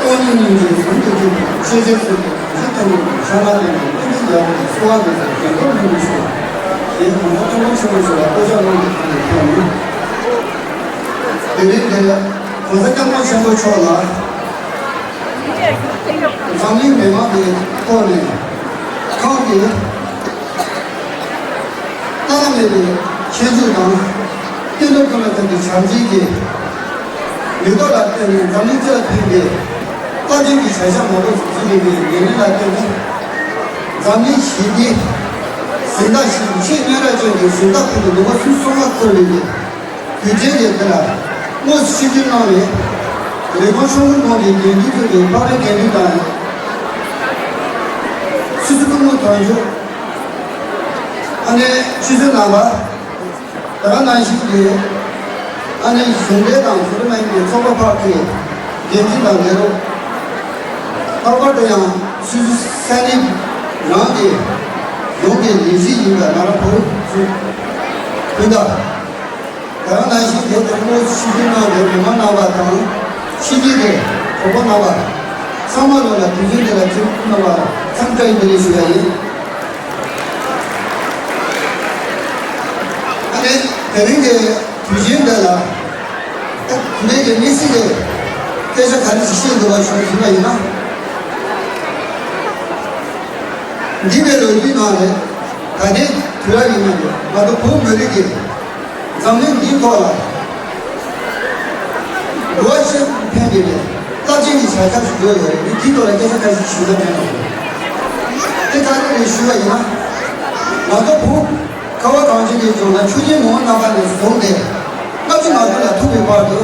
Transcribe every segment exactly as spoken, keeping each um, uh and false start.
སྟོང་ཉིད་སྙིང་རྗེ་ཟུང་དུ་འཇུག་པའི་ཤེས་བྱའི་ཚུལ་དུ་གང་ཞིག་མཐོང་གི་ཤ་ལག་ལྡན་པའི་ཀུན་གྱི་རྒྱལ་པོ་ལ་གསོལ་བ་འདེབས་སོ། རྒྱལ་ཐོབ་སྨིན་གྱིས་ཤོག་ཞེས་གོང་ས་སྐྱབས་མགོན་ཆེན་པོ་མཆོག་ལ་བསྐོ་བཞག་གནང་བའི་ཐོག་ནས་ཐོན་མི། དེ་རིང་འདིར་གོང་ས་སྐྱབས་མགོན་ཆེན་པོ་མཆོག་ལ་འཛམ་གླིང་མི་མང་གི་ཐོག་ནས་ཁོང་གིས་བླ་ན་མེད་པའི་ཁྱད་ཆོས་དང་། བསྟན་འགྲོ་ཀུན་ལ་ཕན་པའི་བྱམས་བརྩེ་གི་མེ་ཏོག་ལ་བརྟེན་ནས་འཛམ་གླིང་སྤྱི་ལ་ཕན་པའི་རླབས་ཆེན་གྱི་བྱ་གཞག་མང་པོ་ཞིག་བྱེད་བཞིན་པའི་ཉེ་ལམ་ལ་བརྟེན་ནས། འཛམ་གླིང་ཞི་བདེའི་གཟེངས་རྟགས་ཤིག་ཆེས་སྙན་གྲགས་ཅན་གྱི་གཟེངས་རྟགས་ཁུར་དུ་ལུང་པ་སུམ་ཅུ་སོ་ལྔ་འཁོར་བའི་དུས་དྲན་གྱི་དེ་ལ་དངོས་སུ་ཆིབས་བསྒྱུར་གནང་བའི་རིན་གོང་ཆུང་ངུ་ཁོང་གི་དགེ་འདུན་ཚོགས་ཀྱི་འཕགས་པའི་དགེ་འདུན་དང་། སུད་སི་སྐུ་ངོ་དོན་གཅོད། ཨ་ནེ་ཆོས་སྲིད་རྣམ་པ། དེ་ག་ནང་བཞིན་གྱི་ཨ་ནེ་གཞུང་འབྲེལ་དང་གཞུང་འབྲེལ་མ་ཡིན་པའི་ཚོགས་པ་ཁག་གི་འགན་འཛིན་དང་ལས་རོགས། ལྷག་པར་དུ་ཡང་སུད་སི་ས་གནས་རང་གི་ཡོངས་ཀྱི་ལས་གཞི་ཡིན་པ་ང་རང་བོད་ཚུལ་སྤུན་ཟླ། དེ་ག་ནང་བཞིན་དེ་ལྟར་དངོས་སུ་ཆིབས་བསྒྱུར་གནང་བའི་མི་མང་རྣམ་པ་དང་། ཕྱི་རྒྱལ་གྱི་གྲོགས་པོ་རྣམ་པ་ཚང་མ་ལོ་ལ་དུས་ཆེན་འདི་ལ་ཆིབས་བསྒྱུར་གནང་བར་འཚམས་བཀྲ་ཡི་བདེ་ལེགས་ཞུ་ཡ་ཡིན། ཨ་ནི་དེ་རིང་གི་དུས་ཆེན་འདི་ལ་ད་དེ་རིང་གི་གནས་ཚུལ་དེ་སྐད་ཆ་ག་རེ་ཞིག་བཤད་འདུག་པ་ཞུ་ཞུས་པ་ཡིན་ན། འདས་པའི་ལོ་རྒྱུས་ནང་ལས་ད་ལྟའི་དུས་རབས་ཡིན་ན་ང་ཚོ་བོད་མི་རིགས་ཀྱི་འཛམ་གླིང་འདིའི་ཐོག་ལ་འགྲོ་བ་སྤྱི་ཕན་པའི་རླབས་ཆེན་གྱི་བྱ་གཞག་ཞིག་བཟོས་ཡོད་རེད། འདི་དེའི་ཐོག་ལ་སྐད་ཆ་ཁ་ཤས་ཞུ་ས་མེད་ལ། དེ་ག་རེ་རེད་ཞུས་པ་ཡིན་ན། ང་ཚོ་བོད་ཁ་བ་གངས་ཅན་གྱི་ལྗོངས་ན་ཆོས་རྒྱལ་མང་པོ་རྣམ་པ་ནས་བཟུང་སྟེ་སྔ་ཕྱི་མ་བདུན་ལ་ཐུག་པའི་བར་དུ།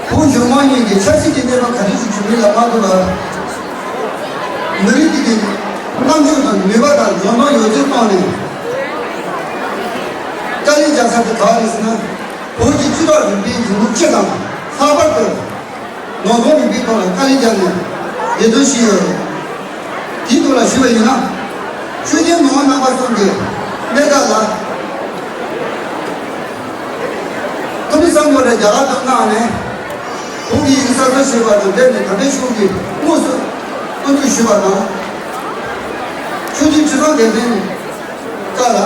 བོད་གཞུང་མང་གཉིས་ཀྱིས་ཆབ་སྲིད་ཀྱི་གནས་བབ་ག་རེ་ཞིག་བྱུང་མིན་ལ་མ་ལྟོས་པར། མི་རིགས་དེ་གའི་རྣམ་དཔྱོད་དང་ནུས་པ་དང་འཇོན་ཐང་ཡོད་ཚད་བཏོན་ནས། དཀའ་ལས་རྒྱག་ས་དེ་ག་རེ་ཟེར་ན། བོད་ཀྱི་སྤྱི་ཚོགས་རིག་པའི་གཞུང་ལུགས་སྤྱི་དང་ལྷག་པར་དུ། ནང་ཁོངས་རིག་པའི་ཐོག་ལ་དཀའ་ལས་བརྒྱབ་ནས་འབད་བརྩོན་བྱས་ཡོད་རེད། དེའི་ཐོག་ལ་ཞུས་པ་ཡིན་ན། ཆོས་རྒྱལ་མི་དབང་རྣམ་པ་གསུམ་གྱི་གནས་སྟངས་ལ། ཐོག་མའི་བསམ་བློ་རེ་རྒྱ་གར་དུ་གནང་ནས། བོད་ཀྱི་ཡིག་གསར་བཟོ་བྱས་པ་དང་འབྲེལ་ནས་ད་ལྟའི་ཆོས་ཀྱི་དངོས་སུ་དབུ་འཛུགས་ཞུས་པ་དང་། ཆོས་རྒྱལ་ཁྲི་སྲོང་ལྡེ་བཙན་སྐབས་ལ།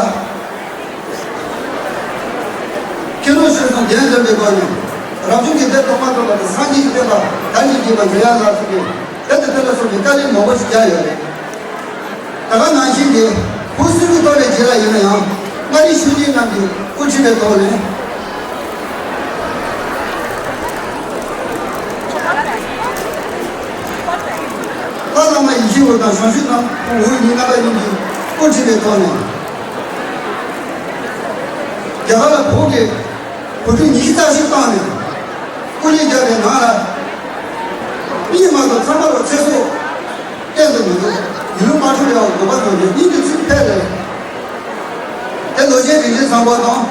མཁན་སློབ་ཆོས་གསུམ་རྒྱན་འཛིན་པའི་སྒོ་ནས་རབ་བྱུང་གི་སྡེ་ཐོག་མ་ཐོབ་པ་དང་སངས་རྒྱས་ཀྱི་བསྟན་པ་དར་ཞིང་རྒྱས་པར་མཛད་ཡ་ལ་སོགས་པའི་དེ་དང་དེ་ལ་སོགས་པའི་དཀའ་ལས་མང་པོ་ཞིག་བརྒྱབ་ཡོད་རེད། ད་ག་ནང་བཞིན་གྱི་བོད་སིལ་བུའི་སྟོད་ལས་རྗེས་ལ་ཡིན་ན་ཡང་མངའ་རིས་ཆོས་རྒྱལ་རྣམས་ཀྱིས་སྐུ་ཁྲིད་པའི་ཐོག་ནས། ཏཱ་བླ་མ་ཡིད་བཞིན་འོད་དང་བྱང་ཆུབ་ནམ་འོད་གཉིས་རྣམ་པ་གཉིས་ཀྱིས་སྐུ་ཁྲིད་པའི་ཐོག་ནས། རྒྱ་གར་ལ་བོད་ཀྱི་བོད་ཕྲུག་ཉི་ཤུ་རྩ་གཅིག་བཏང་ནས་སྐུ་ལས་བརྒྱབ་པའི་ནང་ལ། མིག་མ་གཏོགས་ཚང་མ་ལ་ཚེ་སྲོག་གཏན་དུ་མི་འདུག་ཡུལ་ལུང་མ་འཁྲུགས་པའི་དགོངས་པ་རྫོགས་ནས་སྙིང་གི་ཚིག་ཕེབས་རེད། དེ་ལོ་ཆེན་རིག་འཛིན་བཟང་པོ་དང་།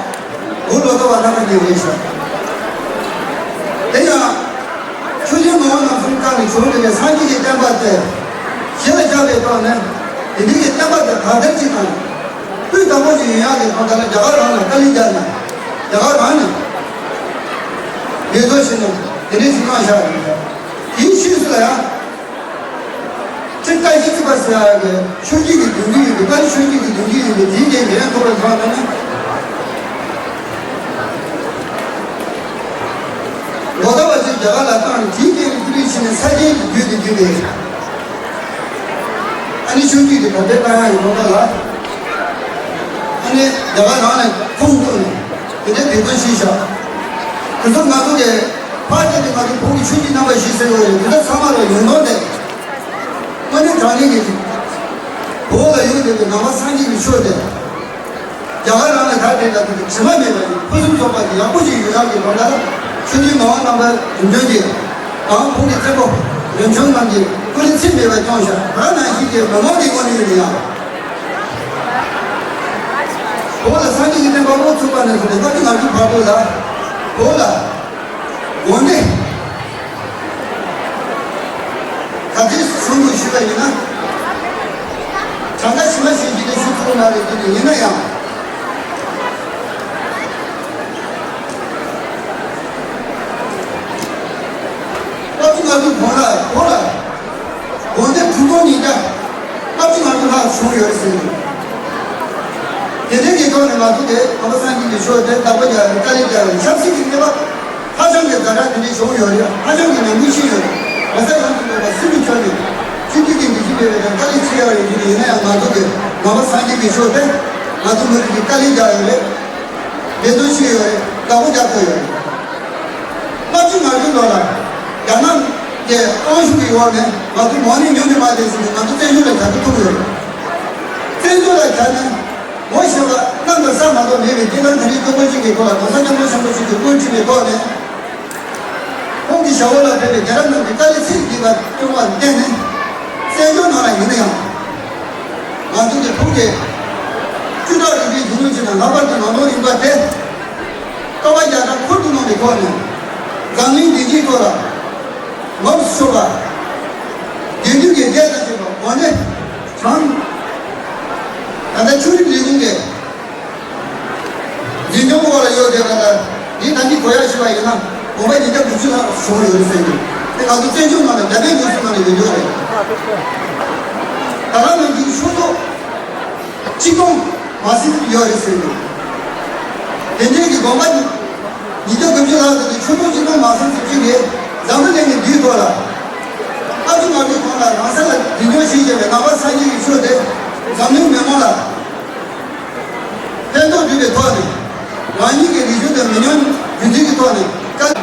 འོ་ལོ་ཏོ་བ་ལྷ་ཁ་གཉིས་རེད་ཤག་དེ་ཡང་། ཆོས་རྒྱལ་མི་དབང་རྣམ་གསུམ་ཀ་ནས་བྱུང་བའི་སངས་རྒྱས་ཀྱི་བསྟན་པ་དེ་གཞི་ལ་བཞག་པའི་ཐོག་ནས། དེ་འདྲའི་བསྟན་པ་དེ་དར་དར་ཅིག་དང་། སྤུས་དག་པོ་ཞིག་ཡོང་ཡག་གི་ཐོག་ལ་རྒྱ་གར་རང་ལ་དཀའ་ལས་བརྒྱབ་ནས། རྒྱ་གར་རང་ནས་འབད་རྩོལ་བྱས་ནས་དེ་འདྲའི་ཞིག་གནང་བཞག་ཡོད། དེའི་ཕྱིས་སུ་ལ་ཡང་། ཁྲི་བཀྲ་ཤིས་ཚེ་དཔལ་ཟེར་ཡག་གི་ཆོས་བརྒྱུད་ཀྱི་གདུང་རྒྱུད་ཡིན་པའི། ད་ཆོས་བརྒྱུད་ཀྱི་གདུང་རྒྱུད་ཡིན་པའི་དེའི་འགན་འགན་ཐོབ་པའི་ཐོག་ནས། ལོ་ཙཱ་བ་ཚོས་རྒྱ་གར་ལ་བཏང་ནས། དེའི་རྐྱེན་གྱིས་ཕུ་ཕུ་ཕྱིན་ནས་ས་སྐྱའི་རྒྱུད་དུ་གྱུར་པའི། ཨ་ནི་ཆོས་བརྒྱུད་ཀྱི་གོང་འཕེལ་བཏང་ཡག་གི་ལོ་ཙཱ་ལ། ཨ་ནི་རྒྱ་གར་རང་ནས་ཁུངས་གཏུགས་ནས་དེ་འདྲའི་འབད་བརྩོན་བྱས་ཤག་དེ་ཚོ་ང་ཚོ་གི་ཕར་བལྟས་ཏེ་ང་ཚོ་བོད་ཀྱི་ཆོས་བརྒྱུད་རྣམ་པ་བཞི་ཟེར་བ་རེད། དེ་ཚོ་ཚང་མ་ལ་ཡོང་དོན་དེ། དངོས་གནས་དྲང་གནས་ཀྱི་བོད་ལ་ཡོད་བསྡད་པའི་ནང་པ་སངས་རྒྱས་ཀྱི་ཆོས་དེ། རྒྱ་གར་རང་ལ་ད་དེ་འདྲ་དེ་དྲི་མ་མེད་པ་ཡིན། ཕུན་སུམ་ཚོགས་པ་ཡག་པོ་ཞིག་ཡོད་ཡག་གི་དོན་དག་ལ། ཆོས་རྒྱལ་མི་དབང་རྣམ་པ་དྲུང་དྲོན་གྱིས་དང་། བོད་ཀྱི་བཙན་པོ་རིམ་བྱོན་རྣམས་ཀྱིས་སྐུ་ལས་ཚད་མེད་པ་བསྐྱངས་ཤག་ད་ནང་བཞིན་གྱི་མི་མང་གི་ངོས་ནས་ཡིན་ཡང་། བོད་ལ་སངས་རྒྱས་ཀྱི་བསྟན་པ་དབུ་ཚུགས་པ་ནས་བཟུང་སྟེ་སྐབས་དེ་ང་ཚོའི་བར་དུ་ལ། བོད་ལ་དགོན་སྡེ་ག་ཚོད་བྱུང་འདུག་ཞུས་པ་ཡིན་ན། གྲངས་ཀ་ཇི་མ་ཇི་བཞིན་དེ་ཞུ་ཐུབ་མ་རེད། དེ་ནི་ཡིན་ན་ཡང་། ལྔ་བཅུ་གོང་ལ་གོང་ལ་དགོན་སྡེ་དྲུག་སྟོང་ཉིས་བརྒྱ་ལྔ་བཅུ་ང་དྲུག་ལྷག་བྱུང་ཡོད་ཟེར་འདུག་དེ་འདྲའི་གི་ཐོག་ནས་ང་ཚོ་དེ་གོང་མ་སངས་རྒྱས་ཀྱི་ཆོས་དེ་བདག་པོ་རྒྱག་ཡོད། དཀའ་ལས་རྒྱག་ཡོད། ཆབ་སྲིད་ཀྱི་གནས་བབ་ཧ་ཅང་གི་ཛ་དྲག་དེ་འདྲའི་བྱུང་ཡོད་རེད། ཧ་ཅང་གི་ནང་མི་ཤེས་ཡོད་རེད། ལོ་ཙཱ་ཡང་དུ་འགྲོ་བ་སུ་མི་ཁྱོད་ནས་སྤྱི་འཐུས་ཀྱི་འདི་ཤི་མེད་པའི་དཀའ་ལས་ཆེ་ཡོད་རེད། དེ་ཡིན་ན་ཡང་ང་ཚོ་གི་གོང་མ་སངས་རྒྱས་ཀྱི་ཆོས་དེ་ང་ཚོ་མི་རིགས་ཀྱི་དཀའ་ལས་རྒྱག་ཡོད་རེད། བདེན་དོན་ཤེས་ཡོད་རེད། བདག་པོ་རྒྱག་ཐུབ་ཡོད་རེད། ལྔ་བཅུ་ང་དྲུག་ལོ་ལ་རྒྱ་ནག་གི་དབང་ཤུགས་ཀྱི་འོག་ནས་ང་ཚོ་མང་ནས་ཉུང་ནས་མ་བསྡད་ཟིན་ནས་ང་ཚོ་བཙན་བྱོལ་ལ་གྱར་དུ་ཐུག་ཡོད་རེད། བཙན་བྱོལ་ལ་གྱར་ནས་ངོ་ཤེས་པ་གནམ་དང་ས་མ་གཏོགས་མེད་པའི་སྐྱེ་ལམ་དེ་རིང་སྐྱོ་པོ་ཅིག་གི་སྐོར་ལ་༸གོང་ས་༸སྐྱབས་མགོན་ཆེན་པོ་མཆོག་གིས་དབུ་ཁྲིད་པའི་ཐོག་ནས་ཁོང་གི་ཞབས་འོག་ལ་ཕེབས་པའི་རྒྱལ་རབས་རྣམས་ཀྱི་དཀའ་ལས་ཚད་ཀྱིས་པ་སྐྱོང་བར་བརྟེན་ནས་བཙན་བྱོལ་ནང་ལ་ཡིན་ན་ཡང་ང་ཚོ་གི་བོད་ཀྱི་བཅུ་ཕྲག་རིམ་པའི་རྒྱུན་ལུགས་ཀྱི་ནང་ལྷག་པར་དུ་ནང་ལོགས་རིམ་པ་དེ། ཀ་བ་རྒྱ་གར་ཁུལ་དུ་གནང་བའི་ཐོག་ནས་འཛམ་གླིང་བདེ་སྐྱིད་ཐོག་ལ་ངོམས་སུ་ཆོག་པ། དེང་དུས་ཀྱི་རྒྱལ་དང་བཅས་པ་གོ་གནས་དྲང་། ད་ལྟ་ཆོས་རིག་ལས་ཁུངས་ཀྱི་འཛིན་སྐྱོང་འོག་ལ་ཡོད་བསྡད་པ་ལ་འདི་ད་ནི་གོ་ཡག་ཞུ་བ་ཡིན་ན་གོང་མ་ཉིས་བརྒྱ་དགུ་བཅུ་ལྷག་བྱུང་ཡོད་ཟེར་གྱི་དེ་ང་ཚོ་བཙན་བྱོལ་ནང་ལ་རྒྱ་བལ་འབྲུག་གསུམ་ནང་ལ་ཡོད་ཡོད་རེད། ད་ལྟ་ནང་གི་ཆོས་ཚོགས། གཅིག་སྟོང་མ་ཟིན་ཡོད་རེད་ཟེར་འདུག་དེ་འདྲའི་གི་དགོངས་པ་ཉིས་བརྒྱ་དགུ་བཅུ་ལྷག་ཙམ་གྱི་ཆོས་ཚོགས་གཅིག་སྟོང་མ་ཟིན་ཙམ་གཅིག་གིས་འཛམ་བུ་གླིང་གི་འདིའི་ཐོག་ལ་ཨ་ཅུ་ང་ཚོའི་གོང་ལ་རང་ས་ལ་འཛིན་སྐྱོང་བྱེད་བཞིན་པའི་ནང་པ་སངས་རྒྱས་ཀྱི་ཆོས་དེ་འཛམ་གླིང་མི་མང་ལ་ཕན་ཐོགས་སྒྲུབ་པའི་ཐོག་ནས་རང་ཉིད་ཀྱི་རིག་གཞུང་དང་མི་ཉམས་རྒྱུན་འཛིན་གྱི་ཐོག་ནས་བཀའ་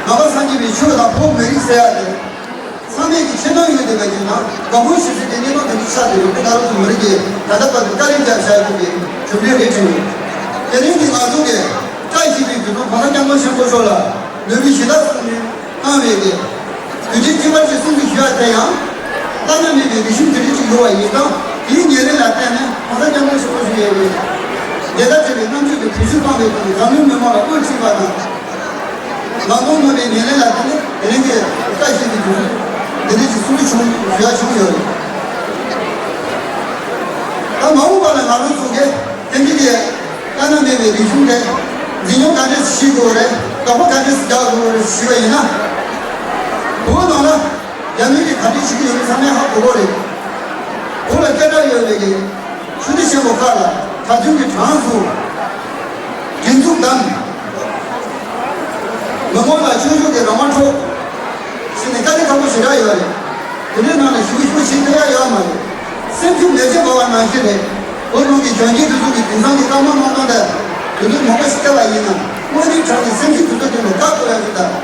ནང་པ་སངས་རྒྱས་པའི་ཆོས་དང་བོད་མི་རིགས་ཟེར་ཡག་དེ། ཚང་མས་ཀྱི་ཆེ་མཐོང་ཡོད་བསྡད་པ་ཅིག་དང་དགའ་མོས་བྱེད་སྲིད་པའི་གནས་སྟངས་དེ་འདྲ་ཆགས་བསྡད་ཡོད་པས་ད་རུང་ཚོ་མི་རིགས་ཀྱིས་ད་ལྟ་བར་དུ་བཀའ་དྲིན་བསྐྱངས་བཞག་ཐུབ་པའི་གྲུབ་འབྲས་རེད་དྲན་ཡོད། དེ་རིང་གི་ང་ཚོ་གི་བཀྲ་ཤིས་པའི་དུས་སྟོན་གོང་ས་སྐྱབས་མགོན་ཆེན་པོ་མཆོག་ལ་ནོར་བུའི་གཞི་བདག་གསུངས་ནས་གནང་བའི་གི་དུས་ཆེན་ཁྱད་པར་ཅན་སྲུང་བརྩི་ཞུ་ཡ་དེ་ཡང་བླ་ན་མེད་པའི་རིག་གཞུང་དེ་འདྲ་ཅིག་ཡོད་པ་ཡིན་ཙང་དེའི་ཉེར་ལེན་ལ་བརྟེན་ནས་གོང་ས་སྐྱབས་མགོན་ཆེན་པོ་མཆོག་ཡོད་པའི་དེ་ལྟར་བྱས་པའི་རྣམ་དཔྱོད་ཀྱི་བེད་སྤྱོད་བཏང་བའི་ཐོག་ནས་འཛམ་གླིང་མི་མང་ལ་དབུ་ཁྲིད་པ་དང་། ནང་དོན་ངོ་མའི་ཉེར་ལེན་ལ་བརྟེན་ནས་དེ་རིང་གི་བཀྲ་ཤིས་ཀྱི་དུས་འདི་རིང་གི་གསུང་གྲོས་བྱུང་ཞུ་ཡ་བྱུང་ཡོད་རེད། ད་མ་འོངས་པ་ལ་ང་རང་ཚོ་གིས་དེ་འདྲའི་གི་བླ་ན་མེད་པའི་རིག་གཞུང་དེ་འཛིན་སྐྱོང་ག་འདྲས་ཤེས་དགོས་རེད། དགའ་པོ་ག་འདྲས་རྒྱག་དགོས་རེད་ཞུས་པ་ཡིན་ན། བོད་ནང་ལ་རྒྱ་མི་གིས་ག་འདྲས་བྱེད་ཀྱི་ཡོད་མེད་ཚང་མས་ཧ་གོ་གི་རེད། བོད་ལ་སྐད་གྲགས་ཡོད་པའི་གི་ཆོས་སྡེ་ཆེན་པོ་ཁག་ལ་གྲྭ་བཙུན་གྱི་གྲངས་སུ་སྒྲིག་འཛུགས་དང་། མི་མང་ལ་ཆོས་ཕྱོགས་ཀྱི་རང་དབང་འཕྲོག་ཟེར་ནས་དཀའ་ལས་ཁག་པོ་ཞེ་དྲག་ཡོད་རེད། དེ་འདྲའི་ནང་ནས་ཞུ་ཞུ་བྱེད་ཐུབ་ཡ་ཡོད་མ་རེད། སེམས་ཤུགས་མེ་ལྕེ་འབར་བ་ནང་བཞིན་རེད། བོད་ནང་གི་གཞོན་སྐྱེས་དེ་ཚོ་གི་དེང་སང་གི་བཀའ་མོལ་གནང་སྟངས་དང་དེ་ཚོ་མང་པོ་ཞིག་བལྟས་པ་ཡིན་ན་དངོས་གནས་དྲང་གནས་སེམས་ཤུགས་དེ་ཚོ་དེ་ནས་བཀག་དགོས་ཡ་ཞིག་དང་།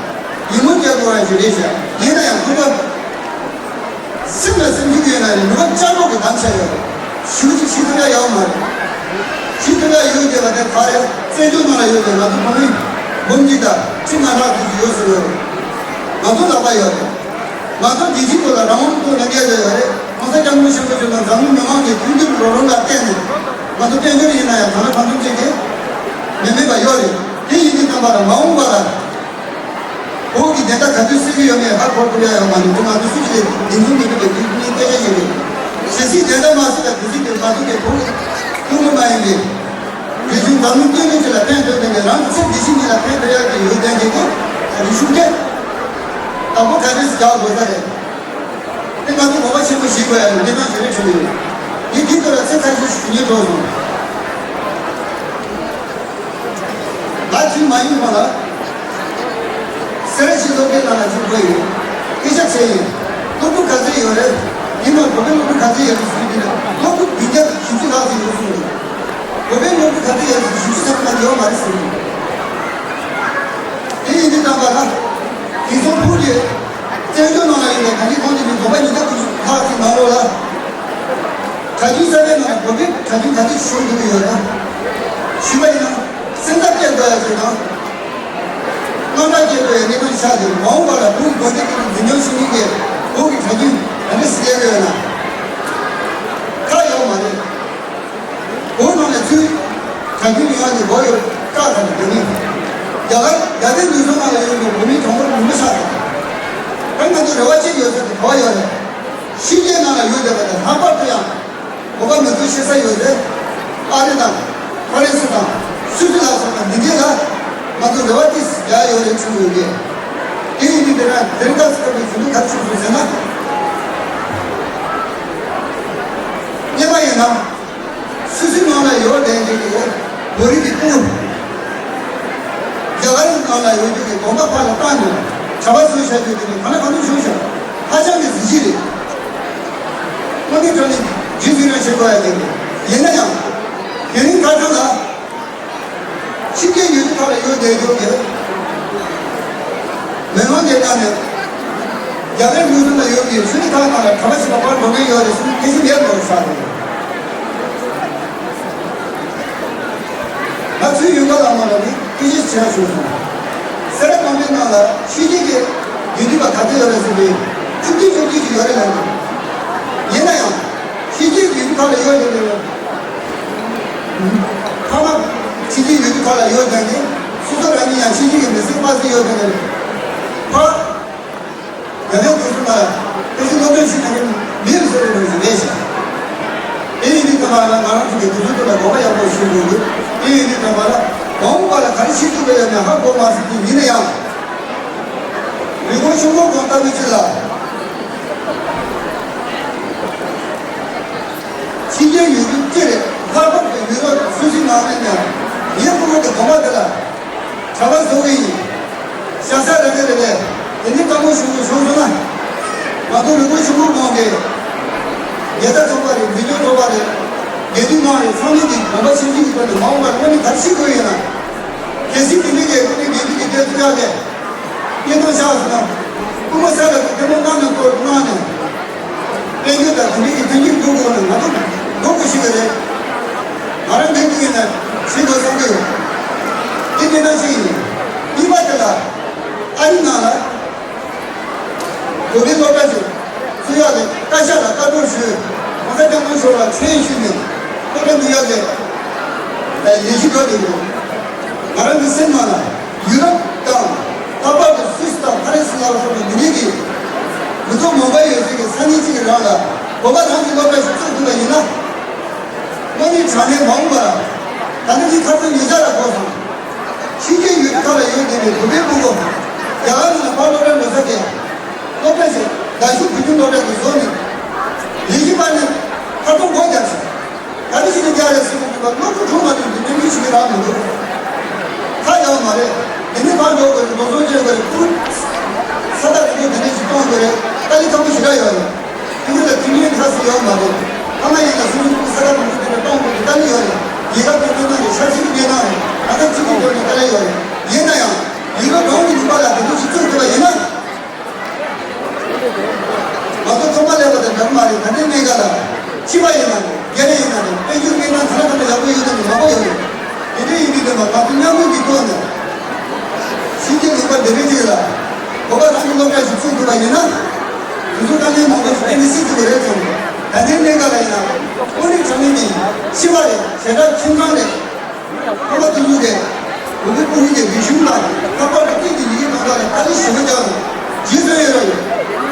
ཡིད་སྨོན་སྐྱེ་དགོས་ཡ་ཞིག་རེད་ཤག་ཡིན་ན་ཡང་ཁོ་ཚོ། སེམས་ལ་སེམས་ཤུགས་ཡོད་ན་རེད། ནུས་པ་ལྕགས་སྒྲོག་གི་གདམ་བྱས་ཡོད་རེད། ཞུ་ཅིག་ཤི་ཐུབ་ཡ་ཡོད་མ་རེད། ཤི་ཐུབ་ཡ་ཡོད་བསྡད་པ་དེ་ག་རེད། བཙན་བྱོལ་ནང་ལ་ཡོད་པའི་ང་ཚོ་བོད་མི་འབུམ་གཅིག་དང་ཁྲི་ལྔ་ལྷག་ཙམ་ཞིག་ཡོད་ཟེར་ཡོད་རེད། ང་ཚོ་ལག་པ་ཡོད་རེད། ང་ཚོ་བདེ་སྐྱིད་ཐོག་ལ་རང་དབང་ཐོག་ལ་གནས་བསྡད་ཡོད་རེད། གོང་ས་སྐྱབས་མགོན་ཆེན་པོ་མཆོག་དང་འཛམ་གླིང་མི་མང་གི་མཐུན་འགྱུར་རོགས་རམ་ལ་བརྟེན་ནས་ང་ཚོ་དཔལ་འབྱོར་ཡིན་ན་ཡང་གང་ལ་གང་འཚམ་ཅིག་གི་མི་མེད་པ་ཡོད་རེད། དེ་ཡིན་དུས་ཙམ་པ་ལ་མ་འོངས་པ་ལ། བོད་ཀྱི་བདེན་མཐའ་ག་དུས་གསལ་གྱི་ཡོད་མེད་ཧ་གོ་ཐུབ་ཡ་ཡོད་མ་རེད། དེ་ང་ཚོ་སུ་ཞིག་ལས་བདེན་དཔང་མི་ཐུབ་པའི་དུས་ཀྱི་སྐད་ཆ་ཞིག་རེད། གལ་སྲིད་བདེན་མཐའ་མ་གསལ་བའི་དུས་ཚོད་དེར་ང་ཚོ་གི་བོད་ཀྱི་ཐུན་མོང་མ་ཡིན་པའི་རིག་གཞུང་འཛམ་གླིང་སྟེང་ནས་ཅིག་ལ་ཕན་ཐོགས་དེ་ནས་རང་གི་ཚེ་འདི་ཕྱི་གཉིས་ལ་ཕན་ཐོགས་ཡག་གི་ཡོད་བསྡད་མཁན་གྱི་རིག་གཞུང་དེ་དང་པོ་ག་འདྲས་སུ་རྒྱག་དགོས་ས་རེད། དེ་ང་ཚོ་དགོངས་པ་ཆེན་པོ་བཞེས་དགོས་ཡ་རེད། འདི་ནང་ཞུ་རེ་བྱུང་ཡོད། འདི་འདི་ཚོ་ལ་ཚེ་ཁ་ཤས་ཞུ་སྙིང་བྲོ་སོང་། ད་ཅིག་མ་ཡིན་པ་ལ། སེ་ར་བྱེས་སློབ་གྲྭའི་ནང་ལ་ཅིག་འགྲོ་ཡིན། སྐད་ཆ་དྲིས་ཡིན། སློབ་ཕྲུག་ག་ཚོད་ཡོད་རེད། ཡིན་ནའང་བོད་པའི་སློབ་ཕྲུག་ག་ཚོད་ཡོད་རེད་ཟེར་དུས་ལ་སློབ་ཕྲུག་བདུན་བརྒྱ་བཞི་བཅུ་ལྷག་ཙམ་ཡོད་གསུངས་འདུག་བོད་པའི་སློབ་ཕྲུག་ག་ཚོད་ཡོད་རེད་ཟེར་དུས་བཞི་བཅུ་ཙམ་ལས་ཡོད་མ་རེད་ཟེར་འདུག་དེ་ཡིན་དུས་ཙམ་པ་ལ། དེང་སང་བོད་ཀྱི་བཙན་བྱོལ་ནང་ལ་ཡོད་པའི་ད་ལྟའི་གོང་དུ་ནས་དགོན་པ་ཉིས་བརྒྱ་དགུ་བཅུ་ལྷག་ཙམ་ནང་ལོགས་ལ། གྲྭ་རྒྱུན་གསར་པའི་ནང་ལ་བོད་པའི་གྲྭ་རྒྱུན་ག་ཚོད་བྱུང་འདུག་གི་ཡོད་རེད། ཞུས་པ་ཡིན་ན། སེམས་ཐག་བཅད་དགོས་ཡ་ཅིག་དང་། དངངས་སྐྲག་སྐྱེ་དགོས་ཡ་གནས་སྟངས་ཆགས་ཏེ་མ་འོངས་པ་ལ་བོད་དགོན་སྡེ་དེ་ཚོ་འཛིན་སྐྱོང་བྱེད་མཁན་གྱི་བོད་ཀྱི་གྲྭ་རྒྱུན་ག་འདྲ་སེ་སླེབས་ཡོད་ན། ཁག་ཡོད་མ་རེད། བོད་ནང་ནས་ཚུར་གྲྭ་རྒྱུན་ཡོང་ཡ་གི་སྒོ་ཡོད་བཀག་ཁ་ནས་བོད་མི། རྒྱ་གར་རྒྱ་བལ་འབྲུག་གསུམ་ནང་ལ་ཡོད་པའི་བོད་མིའི་གྲངས་འབོར་ཉུང་མ་ཆགས་ཏེ། ད་ང་ཚོ་རེ་བ་ཅིག་ཡོད་ས་དེ་ག་བ་ཡོད་རེད། ཕྱི་རྒྱལ་ནང་ལ་ཡོད་བསྡད་པ་དང་ལྷག་པར་དུ་ཡང་། བོད་པ་མི་ཚོ་ཤི་ས་ཡོད་རེད། ཨ་རི་དང་། ཧྥ་རན་སི་དང་། སུད་སི་ལ་སོགས་པ་འདི་གས་ལ་ང་ཚོ་རེ་བ་ཏིས་རྒྱག་ཡོད་རེད་ཚུལ་ཡོད་རེད། དེ་ཡིན་དུས་དེ་ན་དེ་རིང་ཁ་སང་གི་ཞུ་གཏུག་ག་རེ་བྱུང་སོང་ཟེར་ན། སྔོན་མ་ཡིན་ན། སུད་སི་ནང་ལ་ཡོད་བསྡད་མཁན་གྱི་བོད་རིགས་ཀྱི་སྤུན། རྒྱ་གར་ནང་ལ་ཡོད་རྒྱུ་གི་དགོན་པ་ཕར་ལ་བཏང་ནས་གྲྭ་པ་བཟོས་བཞག་རྒྱུ་དེ་གི་གང་ལ་གང་འཚམ་བྱུང་ཤག་ཧ་ཅང་གི་གཟི་བརྗིད་རེད། དངོས་གནས་དྲང་གནས་རྗེས་སུ་ཡི་རང་བྱེད་དགོས་ཡ་དེ་རེད། ཡིན་ན་ཡང་། དེ་རིང་ཁ་སང་ལ། ཕྱི་རྒྱལ་ཡུལ་གྲུ་ཁག་ལ་ཡོད་བསྡད་རྒྱུ་གི་མི་མང་གི་ནང་ནས་རྒྱ་གར་ཡུལ་གྲུ་ལ་ཡོད་པའི་ཆོས་ལུགས་ཁག་ནང་ལ་གྲྭ་པ་ཞིག་ལ་ཕར་འགྲོ་མཁན་ཡོད་རེད་ཟེར་ན་ཁས་ལེན་མེད་འགྲོ་ས་རེད། ང་ཚོའི་ཡུལ་ག་ལ་མ་ལ་ནི་སྐད་ཆ་བྱས་བྱུང་སོང་། སེ་ར་དགོན་པའི་ནང་ལ་ཕྱི་རྒྱལ་གྱི་ཡུལ་གྲུ་པ་ག་ཚོད་ཡོད་རེད་ཟེར་དུས་བཅུ་བདུན་བཅུ་བདུན་ཞིག་ཡོད་རེད་ལབ་འདུག་ཡིན་ན་ཡང་ཕྱི་རྒྱལ་གྱི་ཡུལ་གྲུ་ཁག་ལ་ཡོད་རེད་ལབ། ཕ་མ་ཕྱི་རྒྱལ་ཡུལ་གྲུ་ཁག་ལ་ཡོད་ཀྱང་ནི་སོ་སོ་རང་ཉིད་ཡང་ཕྱི་རྒྱལ་གྱི་མི་སེར་པ་ཞིག་ཡོད་ཀྱང་ནི་ཕ་རྒྱ་གར་དུ་སོང་ན་ཁོ་ཚོའི་སློབ་སྦྱོང་ཞིག་གནང་གི་མེད་ཟེར་བའི་ལོ་རྒྱུས་རེད་ཤག་དེ་ཡིན་དུས་ཙམ་པ་ལ་ང་རང་ཚོ་གི་དུས་ཚོད་ཐོག་ལ་དགོངས་པ་ཡག་པོ་ཞུ་དགོས་འདུག་དེ་ཡིན་དུས་ཙམ་པ་ལ་མ་འོངས་པ་ལ་ག་རེ་བྱེད་ཐུབ་པ་ཡོད་མེད་ཧ་གོ་མ་སོང་གི་ཡིན་ན་ཡང་། རི་ཀོན་ཆུ་མོ་གོང་ལྟ་བུ་ཅིག་ལ། ཕྱི་རྒྱལ་ཡུལ་གྲུ་སྤྱིར་ལྷག་པར་དུ་ཡུ་རོབ་སུད་སི་ནང་མི་ནས་ངའི་ཕྲུ་གུ་དེ་དགོན་པ་དེ་ལ་གྲྭ་པ་བཟོ་གི་ཡིན། ཤ་ཚ་རེ་རེ་རེ་རེ་དེ་ནི་དཀའ་མོ་ཞུ་དགོས་བྱུང་སོང་ན། ང་ཚོ་རི་བོ་ཆེན་པོ་གོང་གི་རྒྱལ་ས་ཚོགས་པ་རེད། འཛིན་སྐྱོང་ཚོགས་པ་རེད། དགེ་འདུན་དམངས་རེད། ཚང་མས་ཀྱི་དགོན་པ་ཆུང་ཆུང་གི་ཐོག་ནས་མ་འོངས་པར་དངོས་གནས་ག་རེ་བྱེད་དགོས་ཡོད་ན། གལ་སྲིད་དེ་འདྲའི་གི་དངོས་གནས་དགེ་འདུན་གྱི་སྡེ་ཚོ་ཡག་གི་བརྙན་ཐུང་ཆགས་སོང་ན། སྐུ་ངོ་ས་ལ་གི་ཐལ་མོ་སྣ་ནས་སྐོར་གནང་ནས། དཔལ་འབྱོར་དང་དེ་འདྲའི་གི་མཐུན་འགྱུར་དགོས་དགོས་ན་ང་ཚོ་འགྲོ་དགོས་ཤེས་ཀྱི་རེད། ང་རང་འདི་དུས་ཡིན་ན་ཤེས་དགོས་བསམ་གྱི་ཡོད། འདི་དེ་འདྲ་ཞིག་ཡིན། གཉིས་པ་དེ་ལ་ཨ་རི་ནང་ལ་བོད་པའི་སློབ་གྲྭ་ཞིག་བཙུགས་ཡག་གི་བཀའ་ཤག་ལ་བཀའ་སྒྲོག་ཞུས། གོང་ས་སྐྱབས་མགོན་མཆོག་ལ་ཆོས་ཞུས་ནས་སློབ་གྲྭ་འཛུགས་ཡག་གི་ལས་གཞི་བཀོད་འདུག་ང་རང་གི་སེམས་ནང་ལ་ཡུ་རོབ་དང་ལྷག་པར་དུ་སུད་སི་དང་ཕ་རན་སི་ལ་སོགས་པའི་མི་རིགས་ཀྱི་མི་ཐོག་མང་པོ་ཡོད་ཚད་ཀྱི་ས་གནས་གཅིག་གི་རང་ལ་བོད་པ་རང་གི་སློབ་གྲྭ་ཞིག་བཙུགས་ཐུབ་པ་ཡིན་ན། དངོས་གནས་དྲང་གནས་མ་འོངས་པར་ད་ལྟ་འདི་ཁ་སང་ཉེ་ཆར་ལ་གོ་སོང་། ཕྱི་རྒྱལ་ཡུལ་གྲུ་ཁག་ལ་ཡོད་བསྡད་པའི་བོད་པའི་ཕྲུ་གུ་རྒྱ་གར་ནང་ལ་ཕར་སློབ་གྲྭར་འགྲོ་ས་དེ་སློབ་གྲྭ་ཞིག་རྡ་ཤོད་བོད་ཁྱིམ་སློབ་གྲྭ་གི་བཟོ་ནས་ལས་གཞི་སྤར་ནས་ཁ་ཐོག་སྒོ་རྒྱབ་ཤིང་། ད་ལྟ་ཞིག་ནས་རྒྱག་རེད་ཟེར་གྱི་འདུག་པ། སློབ་ཕྲུག་གྲོངས་མ་ཐུབ་ཀྱི་སྨན་བཅོས་བྱེད་ཀྱི་རག་མི་འདུག་ཁ་ཡོད་མ་རེད། དེ་ནས་ཕར་འགྲོ་དགོས་རེད། འགྲོ་སོང་བྱེད་དགོས་རེད། ཁུར་ས་ཐག་རིང་པོ་དེ་འདྲ་ཞིག་གཏོང་དགོས་རེད། དཀའ་ལས་ཁག་པོ་ཞེ་དྲག་ཡོད་རེད། དེ་ཚོ་ལ་དུས་ཡུན་ཁ་གསལ་ཡོད་མ་རེད། ཨ་མ་ཡིན་ན་སོ་སོའི་ཁུར་ས་ཐག་རིང་པོ་དེ་འདྲ་གཏོང་དགོས་ཀྱི་དཀའ་ལས་ཡོད་རེད། རྒྱལ་ཁབ་ཀྱི་གནས་སྟངས་རེད། ཆབ་སྲིད་ཀྱི་གནས་སྟངས་རེད། ད་ལྟ་སྤྱི་ཚོགས་ཐོག་ནས་དཀའ་ལས་ཡོད་རེད། ཡིན་ན་ཡང་ཡུ་རོབ་གྲོང་གི་ནུས་པ་ལ་དེ་འདྲ་ཞིག་བཙུགས་ཐུབ་པ་ཡིན་ན། ང་ཚོ་ཚོང་པ་ལས་པ་དང་འདྲ་མ་རེད། ད་ལྟའི་གནས་སྐབས་ལ་སྤྱི་པ་ཡིན་ན་རེད། སྒེར་ཡིན་ན་རེད། དཔལ་འབྱོར་གནས་སྟངས་ཐ་ན་ཐ་ན་ཡག་པོ་ཡོད་མཁན་མང་པོ་ཡོད་རེད། དེ་འདྲ་ཡིན་དུས་ཙམ་པ་ང་ཚོ་མཉམ་རུབ་ཀྱི་ཐོག་ནས་ཕྱི་རྒྱལ་ལུང་པ་འདི་འདྲ་ཅིག་ལ་བོད་པ་རང་གི་སློབ་གྲྭ་ཞིག་བཙུགས་ཐུབ་པ་ཡིན་ན། དེ་ཚོ་དཀའ་ངལ་མང་པོ་ཞིག་ཏན་ཏན་སེལ་ཐུབ་ཀྱི་རེད་བསམ་གྱི། ད་ལྟའི་གནས་སྐབས་ལ་ཡིན་ན་དངོས་གནས་དྲང་གནས་ཀྱི་སྤྱི་པ་རེད། བྱེ་བྲག་ཁྱིམ་ཚང་རེད། ཁོ་པ་དུ་ལུ་གིས་བོད་པའི་སྤུན་རིགས་ཀྱི་རིག་གཞུང་དང་ལྷག་པར་དུ་སྐད་ཀྱི་ཡི་གེ་ནང་ལ་དཀའ་ལས་ཞེ་པོ་རྒྱག་འདུག་རྗེས་སུ་ཡི་རང་ཡིན།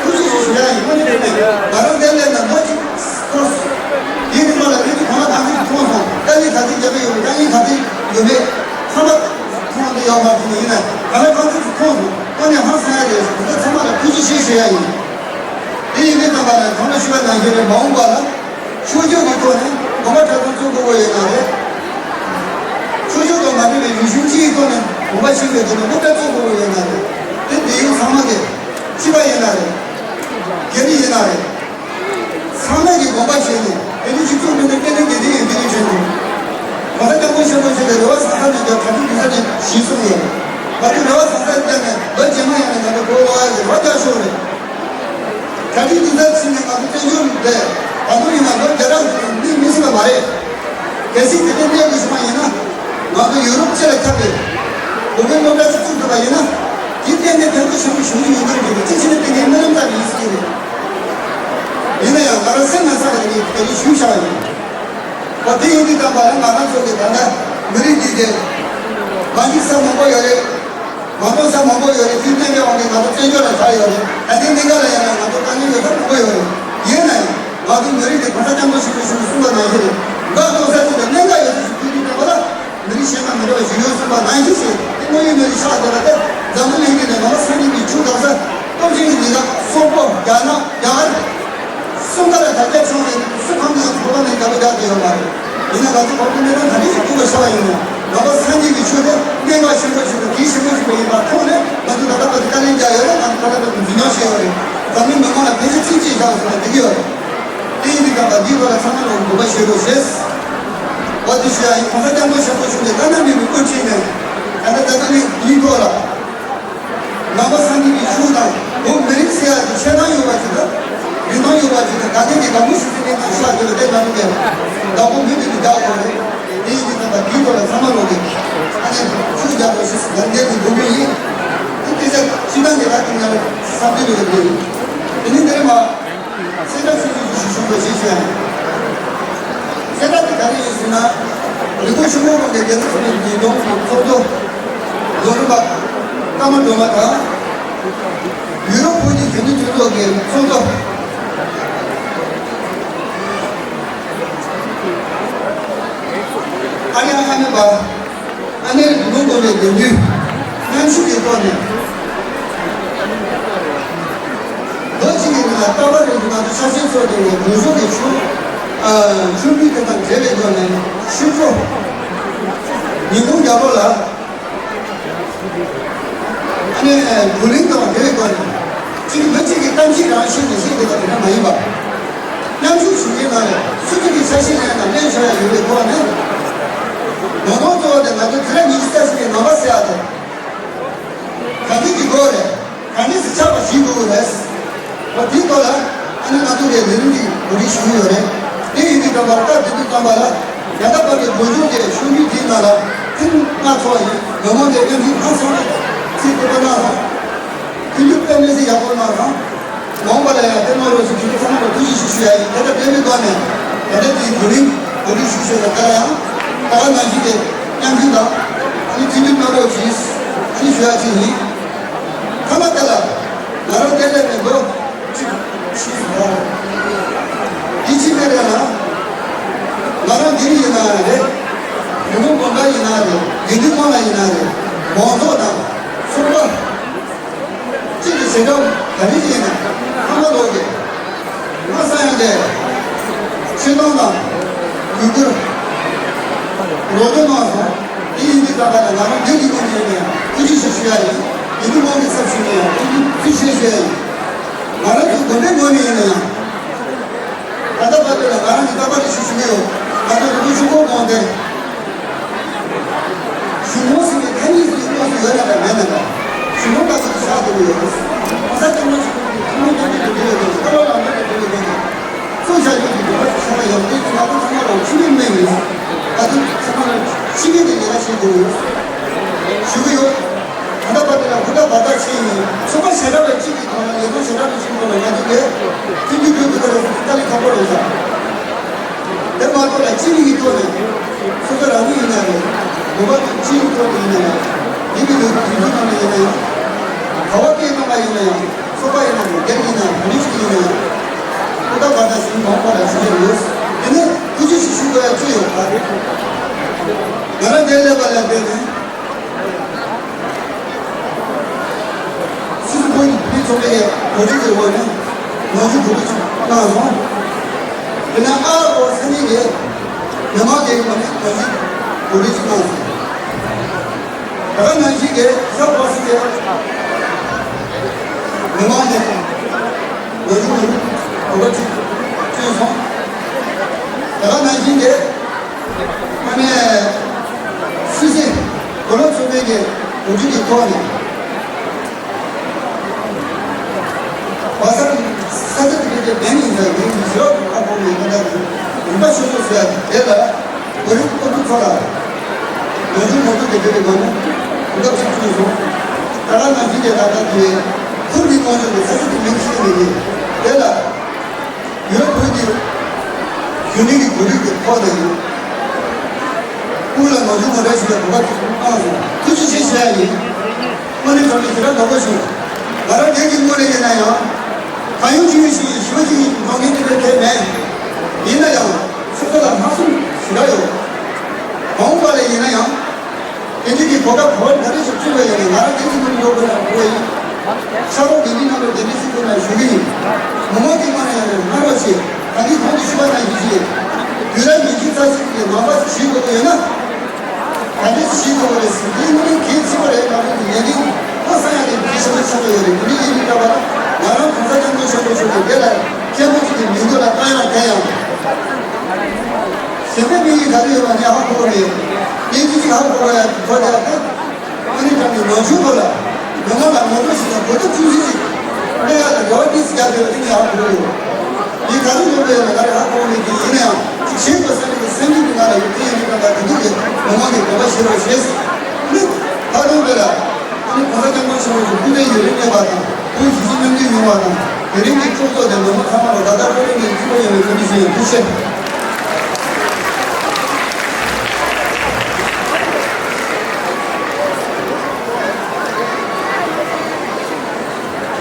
ཐུགས་རྗེ་ཆེ་ཞུ་ཡ་ཡིན། དངོས་གནས་དྲང་གནས་ང་རང་འདིར་སླེབས་ནས་ལོ་གཅིག་འཁོར་སོང་། དེའི་རིང་ལ་ངས་ཀྱི་གོང་ལ་གང་ཅིག་མཐོང་སོང་། དཀའ་ལས་ག་ཚོད་རྒྱག་གི་ཡོད་པ། དཀའ་ངལ་ག་ཚོད་ཡོད་མེད་ཚང་མ་མཐོང་འདོད་ཡོད་མ་རེད། ཡིན་ན་ག་ལ་གང་ཚོད་ཅིག་མཐོང་སོང་། དངོས་གནས་ཧང་སང་ཡ་རེད། དེ་ཚོ་ཚང་མ་ལ་ཐུགས་རྗེ་ཆེ་ཞུ་ཡ་ཡིན། དེ་ཡིན་དུས་ཙམ་པ་ལ་གང་ལ་ཞུ་བ་ནང་བཞིན་རེད། མ་འོངས་པ་ལ། ཆོས་ཕྱོགས་ཀྱི་ཐོག་ནས་དགོན་པ་གྲྭ་ཚང་བཙུགས་དགོས་ཀྱི་ཡོད་ན་རེད། ཆོས་ཕྱོགས་དང་མ་འབྲེལ་བའི་རིག་གཞུང་སྤྱིའི་ཐོག་ནས་དགོན་པ་ཆེན་པོའི་ཐོག་ནས་སློབ་གྲྭ་བཙུགས་དགོས་ཀྱི་ཡོད་ན་རེད། དེ་འདི་ཡུལ་ཚང་མ་གི་སྤྱི་པ་ཡིན་ན་རེད། སྒེར་ཡིན་ན་རེད། ཚང་མས་ཀྱི་དགོངས་པ་བཞེས་ནས་དེ་འདྲ་ཞིག་བཙུགས་ཐུབ་ན་ཏན་ཏན་དགེ་སྡིག་ཡིན་དེ་རིགས་བྱས་འདུག་གོང་ས་སྐྱབས་མགོན་ཆེན་པོ་མཆོག་གིས་རེ་བ་བཟང་ས་ནས་རྒྱབ། གྲ་སྒྲིག་སྡུག་ས་ནས་ཞིག་གསུངས་ཡོད། ང་ཚོས་རེ་བ་བཟང་ས་བརྒྱབ་ནས་ལོ་རྗེས་མ་ཡང་ནས་ང་ཚོ་གོ་ལོ་ཡ་གི་རོ་རྒྱག་ཤོག་རེད། གྲ་སྒྲིག་འདི་ཚར་ཕྱིན་ནས་ང་ཚོ་བཙན་བྱོལ་ནས་ད་དུང་ཡིན་ན་ལོ་བརྒྱ་ཕྲག་ཙམ་གནས་མི་སྲིད་པ་མ་རེད། གལ་སྲིད་དེ་འདྲ་གནས་དགོས་བྱུང་བ་ཡིན་ན། ང་ཚོ་ཡུ་རོབ་སྤྱི་ལ་ཁྱབ་པའི་བོད་པའི་སློབ་གྲྭ་ཞིག་བཙུགས་ཐུབ་པ་ཡིན་ན། དེ་གཏན་ནས་ཕན་ཐོགས་ཆེན་པོ་བྱུང་རྒྱུ་ཡོད་ཀྱི་རེད། གཅིག་བྱས་ན་དེ་ངའི་རྨི་ལམ་ཙམ་ཡིན་ཟེར་གྱི་རེད། ཡིན་ན་ཡང་ང་རང་སེམས་ནང་ས་ལ་ངས་དེ་རིགས་ཞུས་བཞག་པ་ཡིན། འོ་དེ་ཡིན་དུས་ཙམ་པ་ལ་ང་རང་ཚོ་གི་ད་ལྟ་མི་རིགས་འདི་གི་མ་འཇིགས་ས་མང་པོ་ཡོད་རེད། མ་གཏོགས་ས་མང་པོ་ཡོད་རེད། དུས་གཏན་ལ་དབང་གིས་ང་ཚོ་བཙན་བྱོལ་ལ་ཐར་ཡོད་རེད། ད་ལྟའི་གནས་སྐབས་ལ་ཡིན་ན་ང་ཚོ་དཀའ་ངལ་ཡོད་ས་མང་པོ་ཡོད་རེད། ཡིན་ན་ཡང་ང་ཚོའི་མི་རིགས་དེ་གོང་ས་སྐྱབས་མགོན་ཆེན་པོ་མཆོག་གིས་གསུངས་པ་ནང་བཞིན་རེད། འགག་གཏོང་ས་ཅིག་དང་གནད་འགག་ཡོད་ས་ཞིག་ཐུག་དུས་ཙམ་པ་ལ་མི་རིགས་གཞན་དང་མི་འདྲ་བ་ཞིག་ཡོད་གསུངས་པ་ནང་བཞིན་ཞིག་དེ་དངོས་ཡོད་གནས་ཚུལ་ཤ་སྟག་རེད་པ། དེ་འཛམ་བུ་གླིང་འདི་ནས་ནོར་སེང་གེ་གི་ཆུ་འཐག་ས་ ཁ་ཁ་དང་འཛིན་སྐྱོང་བྱས་ཡོད་རེད། འཛམ་གླིང་མི་མང་ལ་ཕན་ཆེ་ཚིག་གཅིག་བཞག་ཟེར་ན་འགྲིག་གི་ཡོད་རེད། དེ་ཡིན་དུས་ཙམ་པ་འདིའི་ཐོག་ལ་ཚང་མ་ལ་འགོ་པ་བཞེས་རོགས་ཞེས། འོ་དེ་ཞུ་ཡ་ཡིན། གོང་ས་སྐྱབས་མགོན་ཆེན་པོ་མཆོག་གི་བླ་ན་མེད་པའི་དབུ་ཁྲིད་ནས་ད་ལྟ་ད་ལྟ་ནས་འདིའི་ཐོག་ལ་ནང་པ་སངས་རྒྱས་ཀྱི་ཆོས་དང་བོད་མི་རིགས་ཟེར་ཡ་དེ་ཆེ་མཐོང་ཡོད་པ་ཅིག་དང་རིན་ཐང་ཡོད་པ་ཅིག་དང་དགའ་ལྡན་གྱི་དགའ་མོ་ཞིག་ཟེར་ནས་ང་ཤོག་དེ་ལ་བསྡད་མ་ཐུབ་པས་བདག་པོ་མུ་མཐུད་དུ་བདག་དགོས་རེད། དེ་ཡིན་དུས་ཙམ་པ་དེའི་ཐོག་ལ་ཚང་མ་ལོག་གིས་ཨ་ནི་ཤུགས་རྒྱག་དགོས་ཞེས་ལན་འདེབས་ཀྱི་འགོ་དཔོན་ཡིན། དེ་སྐད་ཆ་སྤྱི་བཏང་གི་ལ་དེ་ང་ལ་བསམ་ཚུལ་ཡོད་པ་དེ་ཡིན། དེ་ནི་འདིར་མ་གསལ་བསྒྲགས་ཞུ་རྒྱུ་ཞུ་ཞུ་དགོས་ཞེས་བཤད། གསལ་བསྒྲགས་དེ་ག་རེ་ཡིན་ཟེར་ན། རི་བོ་ཆེན་པོ་གོང་གི་རྒྱལ་ཚོགས་ཀྱི་ཉིས་སྟོང་གི་ཚོགས་གཙོ་ལོ་རིམ་པ་ཀརྨ་སྒྲོལ་མ་དང་། ཡུ་རོབ་བོད་ཀྱི་རྒྱུན་ལས་གྲོས་ཚོགས་ཀྱི་ཚོགས་གཙོ། ཨ་རི་ཨ་མེ་པ། ཨ་ནེ་རི་བུ་མོ་དགོན་པའི་དགེ་འདུན་མཉམ་ཞུགས་ཀྱི་ཐོག་ནས། ལོ་གཅིག་གི་རིང་ལ་རྟག་པར་རིང་དུ་ང་ཚོ་ཕྱག་ཆེན་ཚོགས་ཏེ་ནས་དགོན་གཞུང་གི་ཆོས། ཨ། ཆོས་འབུལ་དེ་དང་འབྲེལ་བའི་སྒོ་ནས་ཤིང་བཟོ། ཉིན་གུང་རྒྱལ་པོ་ལ། ཨ་ནི་བགྲོ་གླེང་དང་འབྲེལ་བའི་སྒོ་ནས། གཅིག་མི་གཅིག་གི་གཏམ་གཅིག་རང་བཤད་ནས་བཤད་དེ་ལ་དེ་འདྲ་མ་ཡིན་པ། མཉམ་ཞུགས་ཞུ་མཁན་ནང་ལས་སུ་གཅིག་གིས་ཆ་ཤས་ལེན་དང་ལེན་ཆོག་ཡ་ཡོད་པའི་ཐོག་ནས། ངོ་གདོང་གཙོ་བོ་དེ་ང་ཚོ་དུས་རབས་ཉི་ཤུ་རྩ་གཅིག་པའི་ནང་པ་ཟེར་ཡ་དེ། ག་འདྲ་གི་སྒོ་རེད། ག་འདྲ་ཞིག་ཆགས་པ་ཞིག་དགོས་ཀྱི་རེད། འོ་དེའི་ཐོག་ལ་ཨ་ནི་ང་ཚོ་གི་ལས་རིམ་འདི་གོ་སྒྲིག་ཞུ་གི་ཡོད་རེད། དེ་ཡིན་དུས་ཙམ་པ་ལ་སྐབས་དེ་དུས་ཙམ་པ་ལ་ཡ་ད་བར་གྱི་དགོན་ཆུང་དེ་ཆུང་རྒྱུད་དེའི་ནང་ལ་ཐེངས་ལྔ་ཚོགས་ཡིན། མི་མང་དེ་མཉམ་ཞུགས་ཧང་སང་ཚིག་ཐུབ་པ་གནང་སོང་། མཐུན་འགྱུར་དཔེ་མི་སྲིད་ཡག་པོ་གནང་སོང་། མ་འོངས་པ་ལ་ཡང་དེ་གནང་རོགས་ཞེས་དེ་ཚང་མ་ལ་ཐུགས་རྗེ་ཆེ་ཞུ་ཡ་ཡིན། དེ་ལྟར་དེ་མིན་ཐོག་ནས་ད་ལྟ་དེའི་བགྲོ་གླེང་གོ་སྒྲིག་ཞུ་ཞེས་པ་ལྟར་ཡང་ད་ག་ནང་བཞིན་དེ་མཉམ་ཞུགས་དང་ཨ་ནི་མཐུན་འགྱུར་གནང་རོགས་ཞེས་ཨ་ནི་ཞུ་ཡ་ཅིག་ཡིན། མཐའ་མ་དེ་ལ་ང་རང་དེ་ལས་མི་འགོ་ཅིག་ཤེས་སོང་། འདི་ཅི་མེད་རེད་ལ། ང་རང་འདིར་ཡིན་ན་རེད། རི་མོ་དགོན་པ་ཡིན་ན་རེད། དགེ་འདུན་དམངས་ལ་ཡིན་ན་རེད། མང་ཚོགས་དང་ཚོགས་པ། སྤྱི་དང་བྱེ་བྲག་ག་རེ་ཡིན་ན་ཚང་མ་ལོག་གི། ང་ས་ཡང་དེ། ཆེ་མཐོང་དང་། གུས་བཀུར། རོགས་སྐྱོར་གནང་སོང་། དེ་ཡིན་དུས་ཙམ་པ་ལ་ང་རང་སྒེར་གྱི་ངོས་ནས་ཡིན་ན་ཡང་ཐུགས་རྗེ་ཆེ་ཞུ་ཡ་ཡིན། ཡིན་དུས་དམངས་ཀྱི་ཚབ་ཞུས་ནས་ཡང་ཐུགས་རྗེ་ཆེ་ཞུ་ཡ་ཡིན། ང་རང་ཚོའི་དགོན་པའི་ངོས་ནས་ཡིན་ན་ཡང་། ད་ལྟ་བར་དུ་ལ་ང་རང་གི་རྟག་པར་རེ་ཞིག་ཞུ་གི་ཡོད། ང་ཚོ་རི་བོ་ཆུ་འགོ་གོང་དེ། གཞུང་ལུགས་ཟེར་བའི་ཐ་སྙད་ཟེར་བའི་སྐབས་སུ་ཡོད་ན་དང་མེད་ན་དང་། གཞུང་ལུགས་ལྟ་བུ་དུ་བཞག་ཐུབ་ཀྱི་ཡོད། གོང་ས་སྐྱབས་མགོན་ཆེན་པོ་གིས་ཐུན་མོང་སྟོབས་ཤུགས་ཀྱི་འབྲེལ་བའི་སྒོ་ནས་བཀའ་སློབ་ལམ་སྟོན་གྱི་འབྲེལ་བའི་སྒོ་ནས། གཙོ་བཞག་རྒྱུ་གི་འབྲེལ་བ་ཞིག་ཆགས་པ་ཡོད་དེ་ང་ཚོ་ཚང་མ་ལ་འཆི་མེད་སྨན་ཡིན། ང་ཚོ་ཚང་མ་ལ་འཆི་མེད་ཀྱི་ལས་ཀ་བྱེད་དགོས་ཡོད། ཞུ་གི་ཡོད། ད་ལྟ་བར་དུ་ལ་ཧུར་ཐག་འབད་ཐག་བྱས་ཡིན། ཚོགས་པ་བྱེ་བྲག་པ་གཅིག་གི་ཐོག་ལ་ལས་དོན་བྱེ་བྲག་པ་གཅིག་གི་ཐོག་ལ་ང་ཚོ་གིས་མཐུན་འགྱུར་སྒྲུབ་ཐུབ་པ་རེད་ཟེར་དཀའ་ལས་ཁག་པོ་རེད་ཤག་དེ་མ་གཏོགས་ལ་སྤྱི་མི་གི་ཐོག་ནས་སོ་སོ་རང་ཉིད་ཡིན་ན་རེད། འོས་པ་དང་སྤྱི་ཡི་ཐོག་ནས་ཡིན་ན་ཡང་། མི་མི་ལུས་དུས་ཚོད་ནང་ནས་ཡིན་ན་ཡང་། ག་བ་སྐད་གཏོང་བ་ཡིན་ན་ཡང་། ཚོགས་པ་ཡིན་ན་རེད། སྒེར་ཡིན་ན་རེད། མི་ཞིག་ཡིན་ན་ཡང་། ཧུར་ཐག་འབད་ཐག་ཞུ་མང་པོ་ལ་ཞུ་ཡ་ཡོད། དེ་ནས་ཐུགས་རྗེ་ཆེ་ཞུ་དགོས་ཡ་ཅི་ཡོད་ག་རེད། ང་རང་འདིར་སླེབས་པ་ལ་བརྟེན་ནས། སུད་སི་བོད་ཀྱི་བུད་མེད་ཚོགས་པའི་གོ་སྒྲིག་གི་འོག་ནས་ནོར་འཁྲུལ་གོ་སྒྲིག་ཅིག་གནང་སོང་། དེ་ནས་ཨ་རོ་ས་གནས་ཀྱི་མི་མང་དེའི་ངོས་ནས་ནོར་འཁྲུལ་གོ་སྒྲིག་ཅིག་གནང་སོང་། ད་ག་ནང་བཞིན་གྱི་གཟའ་པ་སངས་ཀྱི་མི་མང་ནས་ནོར་འཁྲུལ་གོ་སྒྲིག་བྱས་སོང་། ད་ག་ནང་བཞིན་གྱི་ཨ་ནི་སུད་སི་བོད་ལོག་ཚོགས་པའི་གི་གོ་སྒྲིག་གི་ཐོག་ནས། བ་ས་ས་ཆ་དེ་གའི་བན་ཡིན་ཟེར་བན་ཡིན་ཟེར་བ་ཁ་ཁོང་ནས་ཁ་བརྡ་དེ་རིམ་པ་ཆོས་ཚོགས་ཟེར་དེ་ལ་བོད་རིགས་སྤོ་ཐུབ་ཚོ་ལ་ནོར་འཁྲུལ་ནོར་འཁྲུལ་དེ་འདྲ་གི་སྒོ་ནས་གོ་སྐབས་ཤིག་བྱུང་སོང་། ད་ག་ནང་བཞིན་གྱི་ད་ལྟ་དེ་ཁུར་གྱི་དངོས་བྱུང་གི་ས་ཆ་དེ་མིང་ཤེས་མེད་ནི་དེ་ལ། ཡུ་རོབ་བོད་ཀྱི་གཞོན་ནུ་གི་གོ་སྒྲིག་གི་ཐོག་ནས་ཡིན། སྐུ་ལ་ནོར་འཁྲུལ་ངོ་སྤྲོད་ཞུ་བའི་གོ་སྐབས་ཤིག་བླངས་སོང་། ཐུགས་རྗེ་ཆེ་ཞུ་ཡ་ཡིན། དངོས་གནས་དྲང་གནས་ཞེ་དྲག་དགའ་པོ་བྱུང་། ང་རང་སྒེར་གྱི་ངོས་ནས་ཡིན་ན་ཡང་། གང་ཡོང་ཅི་ཡོང་ཞིག་ཞུ་བ་ཅིག་ཡིན་འགྲོ་མཁན་དེ་འདྲ་གལ་མེད། ཡིན་ན་ཡང་སོ་སོ་ལ་སྣང་ཤུགས་ཞེ་དྲག་ཡོད། མ་འོངས་པ་ལ་ཡིན་ན་ཡང་། དེ་འདྲ་གི་གོ་སྐབས་ག་བ་ག་རེ་ཞིག་བྱུང་བ་ཡིན་ན་ང་རང་དེ་ཚོ་མི་འགྲོ་དགོས་ན་དགོས་ཡིན། ཕྱག་རོགས་དེ་འདྲའི་ནང་ལ་དེ་འདྲའི་ཞིག་དགོས་ན་ཞུ་གི་ཡིན། མི་མང་གི་ངོས་ནས་ཡང་ནས་སྨོན་རོགས་བྱེད། ད་གིན་གོང་དུ་ཞུས་པ་ནང་བཞིན་དུས་རབས་ཉི་ཤུ་རྩ་གཅིག་གི་ནང་པ་ཞིག་བྱེད་དགོས་ཀྱི་ཡོད་ན། ག་འདྲས་ཞིག་བྱེད་དགོས་པ་རེད་ཟེར་དེ་དངོས་གནས་གལ་ཆེ་བ་རེད། ང་ཚོ་གི་ཉན་གྱིན་ཁོ་ས་ཡ་དེ་གལ་ཆེ་བ་ཆགས་ཀྱི་ཡོད་རེད། དེ་འདྲ་ཡིན་དུས་ད་ མཁན་པོ་ཅིག་གི་མིང་ཐོག་ལ་བཏང་ཡང་བསྟན་ཡང་། གཞན་པའི་མིང་ཡིག་ག་རེ་ཡོད་པ་ངས་ཧ་གོ་གི་མེད། དེ་ཅི་ཅིག་ཧ་གོ་བ་ཡང་གོ་བསྡད་པ་དང་། ཨ་ནི་ད་ནི་ལོ་མཇུག་ཐོག་ལ་མི་མང་ལ་ངོ་སྤྲོད་ཞིག་དང་གོ་སྐབས་ཆུང་ཆུང་ཞིག་སྤྲད་ཡག་ལ་རེ་བ་ཏོག་ཙམ་རྒྱག་དགོས་པ་དེ་ངས་ཧ་གོ་གི་ཡོད། ཡིན་ག་རེ་ཡོད་པ་ཡང་ང་རེ་ཧ་གོ་བ་མེད་ཀྱི་ཡིན་ན་ཡང་ཅིག་ཤེས་དགོས་བསམ་པའི་སེམས་ཤུགས་ཀྱི་ངང་ལ་ཡོད་དེ་ཡིན་དུས་ད་ལྟ་དེ་དུས་ཀྱི་མི་མང་གི་དགོངས་པ་བཞེས་རོགས་ཞེས། ཨ་ནི་ད་དུང་དེ་ལ། ཨ་ནི་༸གོང་ས་༸སྐྱབས་མགོན་ཆེན་པོ་གི་སྐུ་ཕྲེང་ཡུན་རིང་གནས་པ་དང་བོད་གཞིས་བྱེས་མཉམ་འདུས་ཡོང་བ་དང་དེ་རིང་གི་སྤྲོ་ཚོགས་དེ་མི་མང་ཚང་མ་ལ་ད་ལྟ་བཀའ་དྲིན་གྱི་སྐྱིད་པོ་ཡོང་བའི་སྨོན་འདུན་ཞུ་ཡིན། ཐུགས་རྗེ་ཆེ།